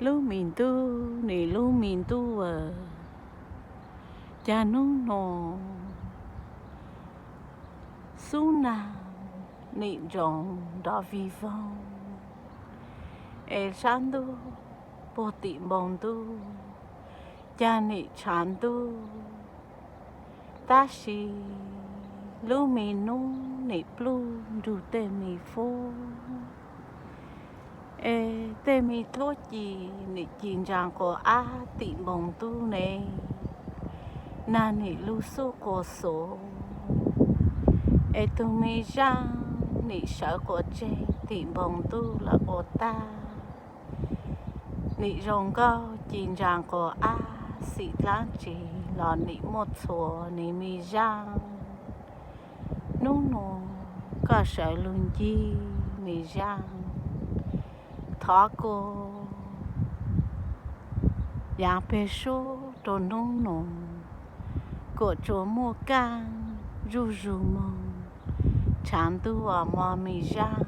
Lub me ntuj nim lub me ntuj a, cas hnub no xub nag nim ntsoov nrov vig voog, es sab ntuj puag tim npoo ntuj cas nim tshav ntuj. Tab sis lub me nub nim pluj nrug tej me fub, es tej me txuab ci nim ci ntsa quas ab tim npoo ntuj ne. Nag nim lug xub quas xuv, es tug me zaaj nim sawv quas tseg tim npoo ntuj lawm ua tag. Nim zoo nkauj ci ntsa quas ab, xim dlaab tsi los nim muaj txhua ne me zaaj. Hnub no koj sawv lug ncig me zaaj, thov kuas yaav peg sub rua hnub no kuas tsuas muaj kaaj zuj zug moog, tshav ntuj os mog me zaaj.